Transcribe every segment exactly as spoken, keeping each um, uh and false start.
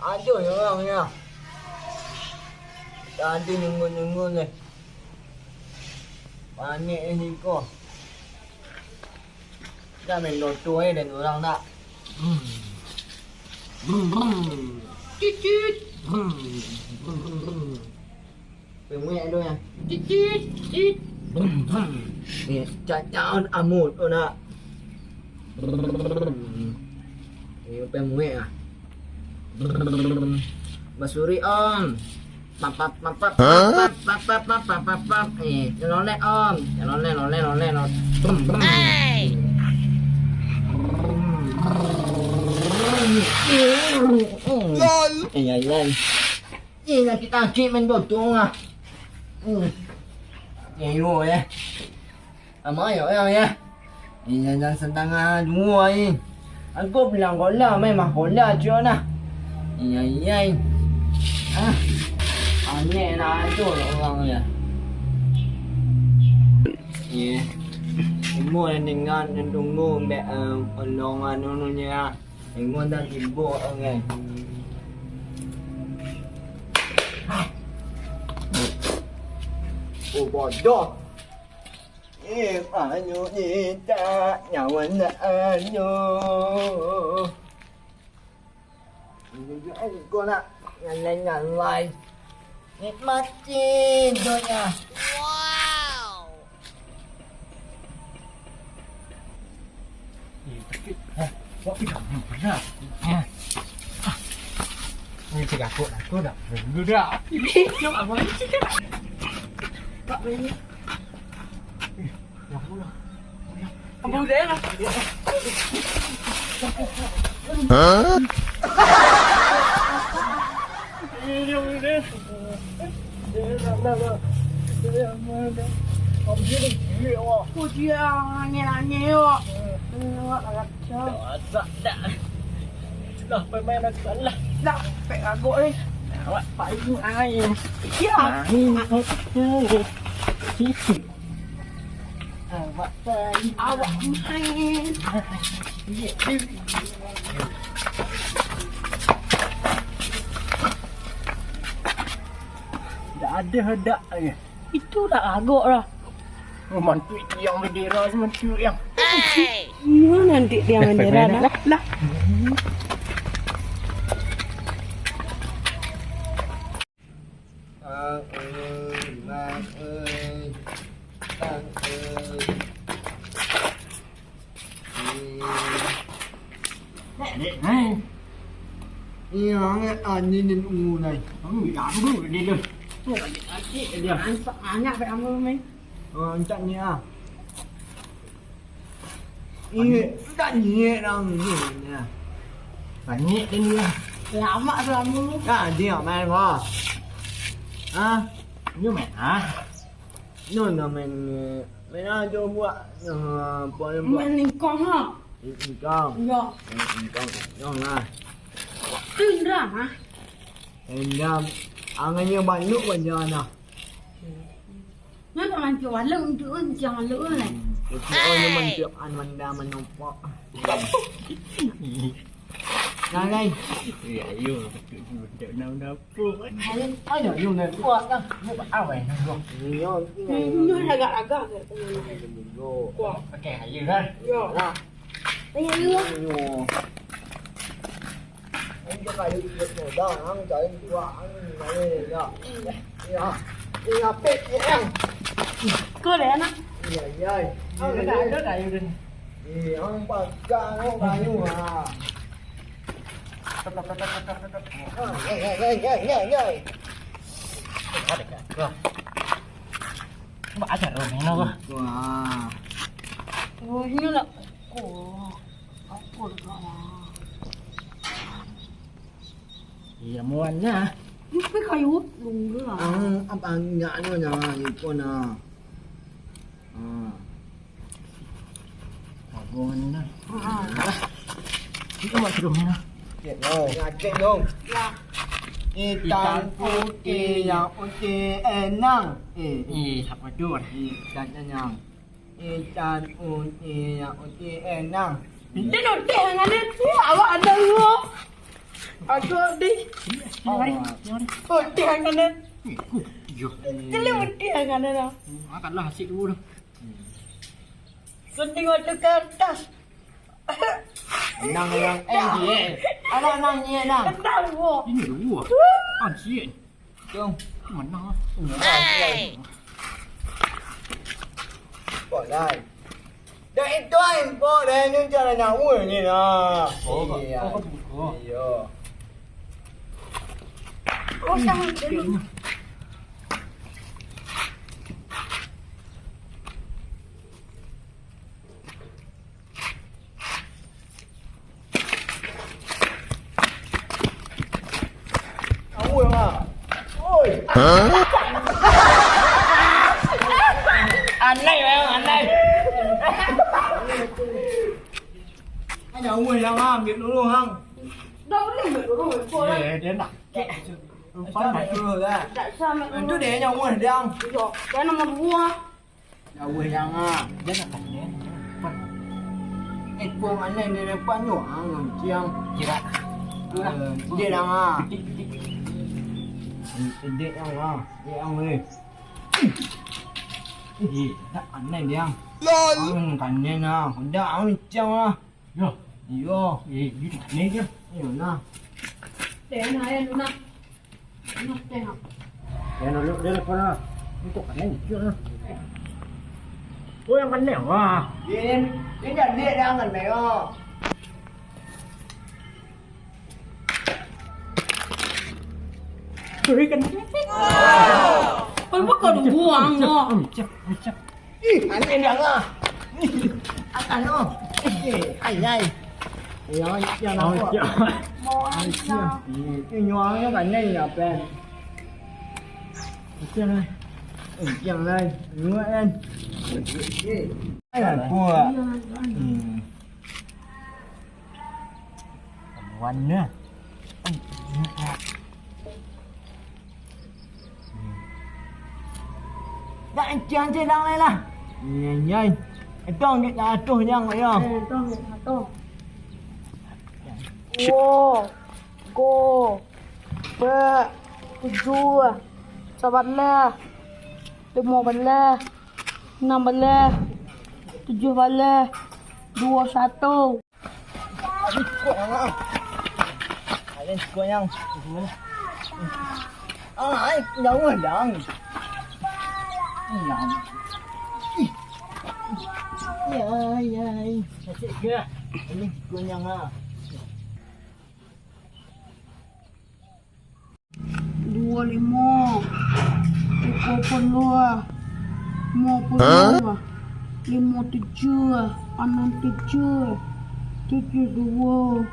Ado yo urang nyo. Tadi nunggu-nunggu ni. Panik ni ko. Dah main loto eh dan urang nak. Hmm. Brum, brum. Cicit. Brum, brum, brum, brum. Pemuek tu ya. Cicit, cicit. Brum, brum. Ni, cacaun amut tu nak. Brum. Ni pemuek ah. Brum. Basuri om. Papap, papap, papap, papap, papap, papap. Eh, lolek om. Lolek, lolek, lolek, lolek. Brum, brum. Lol. Eh, ya, ya. Eh, sakik-sakik main gotong ah. Hmm. Iyo, eh. Ama yo, yo, yo. Iyo, jan sadang ah, duo ai. Aku bilang kola, main mah kola cio nah. Iyo, iyo. Ah. Aneh lah tu urang ya. Iyo. Umur yang tinggal, yang tunggu, mbak, eh, olongan nununyo ah. Ingon dah tibo, oke. Oh, bodoh. Eh, anyo ni tak nyawa nak anyo. Ini juga nak ngalai-ngalai. Nikmati dunia. Wow. Eh, tapi, eh, buat pidang ni pernah. Eh. Ah. Ni cakap aku, aku dah. Dulu dah. Ini, jom abang ni cakap. Tak boleh. Eh, ya Allah. Abang dah lah. Hah? Puji ang nangih-nangih yo. Awak kacau. Dah, dah. Dah, pemain aku kalah. Dah, pek agak ni. Awak paling main. Ya. Main. Awak main. Awak main. Dak ado hadak lagi. Itu dak agak lah. Oh, mantuik tiang bendera si mantuik tiang. Mana nanti tiang bendera dah? Lah, lah. Bang oi, bang oi, bang oi. Dek, dek, hai. Iyo, angek anjing dan ungu nai. Kamu yang dulu dia tu. Tu lagi sakit dia. Banyak kat kamu, Mei. Oh, angkat ni ah. Ingat, tak niat nang ni. Panik dia ni lah. Lama selama ni. Nah, dia main apa? Ha? Dia main ah. No, no main, main aja buat. Nah, apa yang buat? Main lingkong ha. Lingkong. Ya. Main lingkong. Yang lah. Tendang ha. Tendang. Angannya banyak banyak nah. Nyo tak mancik walau untuk tu, siang walau tu lah. Untuk oh, nyo mancik an manda manopok. Nah, lai. Ya, ayo. Untuk nak dapur. Ayo, ayo, nak kuat lah. Nak awal. Nyo, nyo agak-agak. Kuat. Okey, ayo lah. Yo. Lah. Ayo, ayo. Ayo. Ini kayu ikut modal, ang cari dua, ang ni, ya. Ya. Ini apa, ya? Kau dah nak? Iya, iya. Ang dah ada kayu dah. Eh, ang pakai ang kayu ha. Tetap, tetap, tetap, tetap. Ah, ya, ya, ya, ya, ya, ya. Ada kat. Wah. Nampak ajar orang main apa? Wah. Oh, ini nak. Oh. Apa dah? Iya, muan nah. Ini kayu lungga. Ah, apa anyak tu nah, iko nah. Ah. Apa nah? Ah. Kita buat terus nah. Cek dong. Ya, cek dong. Ya. Hitam putih, yang putih enang. Eh, eh, apa tu? Hitam enang. Ikan uti, yang uti enang. Dia nonton dengan dia tu, awak ada dua. Aku di. Sini, mari. Sini, mari. Putih angkanan. Eh, ku, iyo. Sini putih angkanan lah. Makanlah asyik dulu dah. Gunting waktu kertas. Nang yang, eh, dia. Anak nang ni, nang. Kenal, wo. Ini dua. Asyik. Cung. Mana? Hei. Kok lai? Dah itu info dah, ini cara nyawa ni lah. Oh, iya. Oh, oh. Iya. Oh, sama. Tahu lah. Oi. Aneh, memang aneh. Ada uang yang ambil dulu, Hang. Dah boleh ambil dulu, boleh. Eh, dia nak. Lupa nak dulu lah. Tak sama. Itu dia yang uang, Dang. Yo, kan nomor dua. Jauah yang ah. Dia nak tanya. Eh, kuang aneh di depan tu, ah, nganciang. Kira. Eh, dia dah ah. Dia yang ah. Dia yang ni. Eh, tak aneh dia. Lol. Ah, tanya nah. Udah, ah, nganciang lah. Yo. Iyo. Eh, di mana je? Iyo nah. Teh nah, ya, Luna. Luna, teh nah. Ya, dulu dia lepas lah. Untuk mana ni? Yo nah. Oh, yang mana? Wah. Ini, ini jadi dia angan, yo. Berikan. Kau bukan buang, no. Cek, cek, cek. Ih, aneh dah lah. Ih, atas tu. Ih, ai, ai. Ya, ya, oh, nampak. Ya. Mau aja. Ih, tu nyuangnya kan ni, apa? Macam ni. Eh, jangan. Nyuak kan. Eh, kuat. Hmm. Warna. Dak ancang-ancang dang lai lah. Nyai, nyai. Etong duit saratus nyang, yo. Eh, etong duit saratus. Duo, tigo, ampat, tujuah, sabalah, limo balah, anam balah, tujuah balah, duo saratus. Aduh, kuat sangat ah. Kalian kuat yang. Ah, ai, jauah dah. Iya. Ih. Iya, iya, iya. Sakit ke? Ini kuat yang ah. Duo limo, tigo puluah, limo puluah, limo tujuah, anam tujuah, tujuah duo,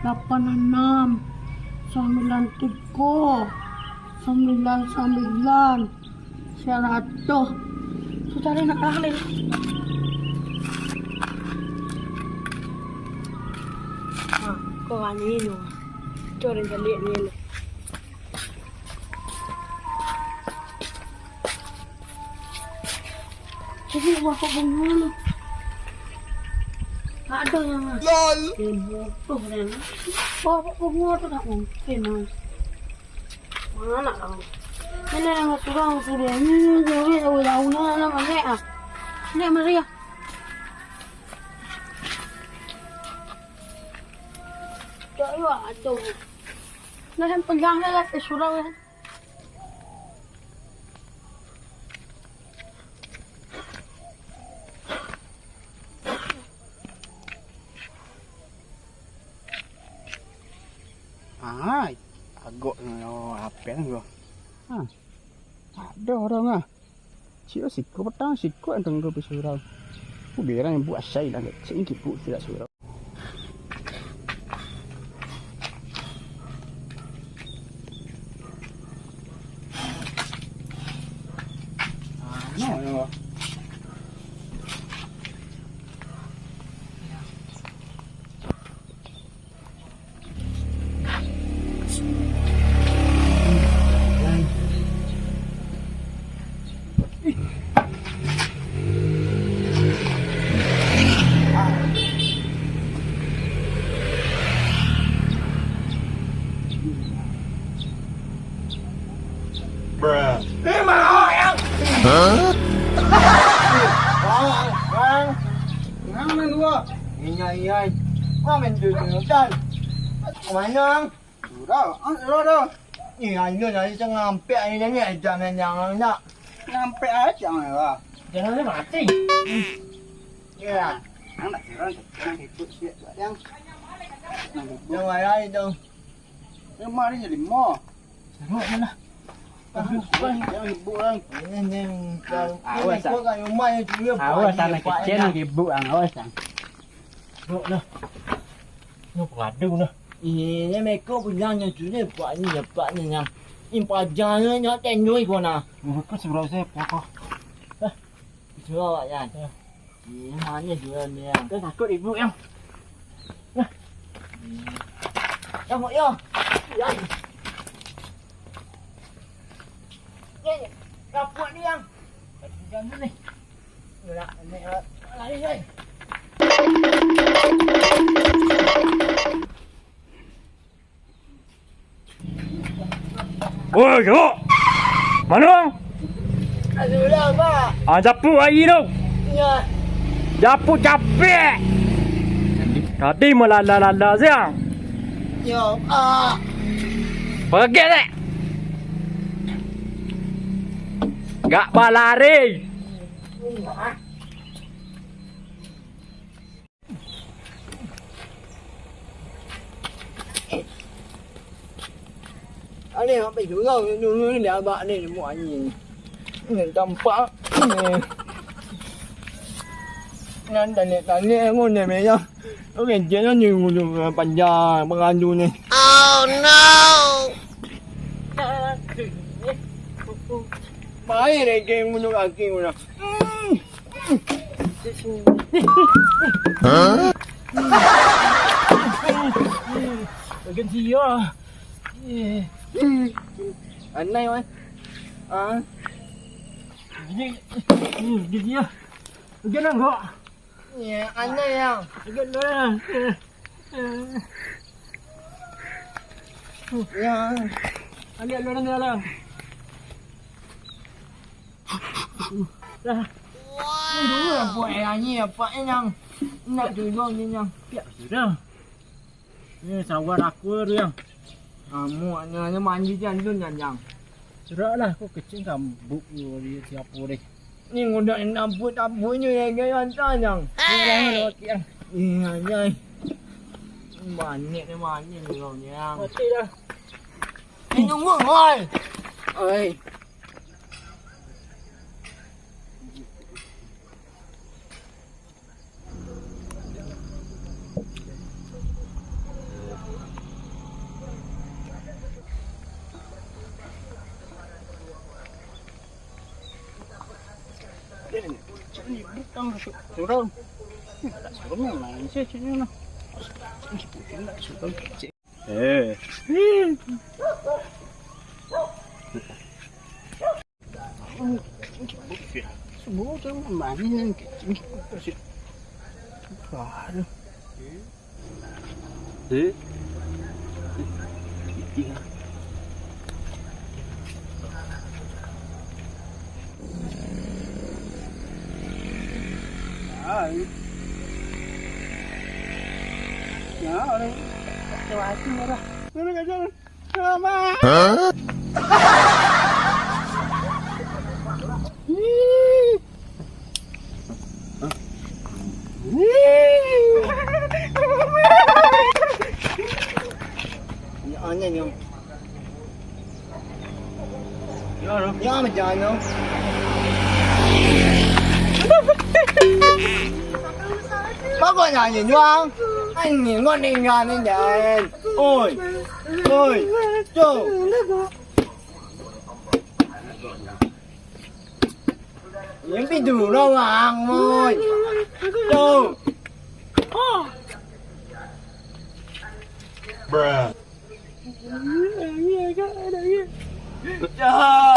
lapan anam, sambilan tigo, sambilan sambilan, saratuih. Sudah nak kalah ni. Ha, kau ani ni. Cari kali ni. Jadi, bapak bunga ni. Tak ada yang. Lol. Eh, bodoh ni. Bapak bunga tu tak mungkin, ah. Mana nak tahu? Ini yang surang sudah. Ini jauh, jauh, jauh. Ini mana, ah? Ini mana ya? Tak ada, aduh. Nah, yang pegang lah, eh, surau lah. Ai, agak nyo apen ko. Ha. Ado urang ah. Siko, siko patang, siko antang ko pi surau. Ku berang buek asai lah, cek ni kipuk tidak surau. Kau main dulu, Dan. Kemana, Ang? Sudah, ah, sudah, dah. Ih, ayo, ayo, jangan sampai ayo ni, jangan, jangan, nak. Sampai aja, jangan, lah. Jangan, dia mati. Ya. Ang nak serang, ang ikut siap, Yang. Yang mana itu? Yang mana jadi mau? Tengok mana. Jangan ibuk, Ang. Ini, ini, Ah, ini awas, ikut Ang. Kat rumah ni, cuma Awas, banyak, Ang, nak banyak. Kecil, nak ibuk, Ang. Awas, Ang. Tengok lah. Ni pengadu nah. Ini mereka punya nyo tu ni, buat ni, buat ni, yang. Ini pajangnyo, nyo tendoi ko nah. Mereka seberapa saya, apa? Hah? Suruah awak, Yan. Ya. Ih, manis juga ni, Yan. Dah takut ibu, Yang. Nah. Yang, Mak, ya. Ya. Ni, ni. Kaput ni, Yang. Jangan ni. Nak, ni, ah, lari, Yan. Oi, Gawok! Mano, Bang? Kat surau, Pak. Ah, japuik ari tu. Yo. Japuik capek. Tadi malala-lala siang. Yo, Pak. Pergi dek. Gak balari. Aneh, sampai surau ni dulu ni, dia abak ni, nemu anjing. Ni tampak. Ni. Nan tanek-tanek pun dia merah. Oke, dia ni gulu panjang, pengandu ni. Oh, no! Main lagi gulu kaki gulu. Hmm. Hah? Bagian sia. Anai, wan. Ah. Gini, gini sia. Bagian nang kok. Ya, anai, ya. Bagian dah. Ya. Ambil luaran dalam. Dah. Ini dulu lah buat air ni, apa ni, Nyang? Nak dulu ni, Nyang. Piak sudah. Ni sawah aku tu, Nyang. Kamu hanya, hanya mandi je, Nyang, Nyang. Sudah lah, aku kecil gambuk tu, dia siapa deh. Ni ngudak nak buat tabuh ni, ya, gaya hantar, Nyang. Ni lah, lewat, Nyang. Iya, Nyang. Manik ni, manik ni, kau, Nyang. Mati dah. Eh, tunggu, oi. Oi. Surau. Surau, main saja ni lah. Eh. Semua tu main ni. Aduh. Eh? Hai. Ya, orang. Macam-macam orang. Mana kacau? Hah? Ya, aneh ni. Ya, macam mana? Kau kok nyanyi juang? Anjing, kau tinggal ni, Dan. Oi. Oi. Cok. Mimpi dulu, Bang, oi. Cok. Bruh. Pecah.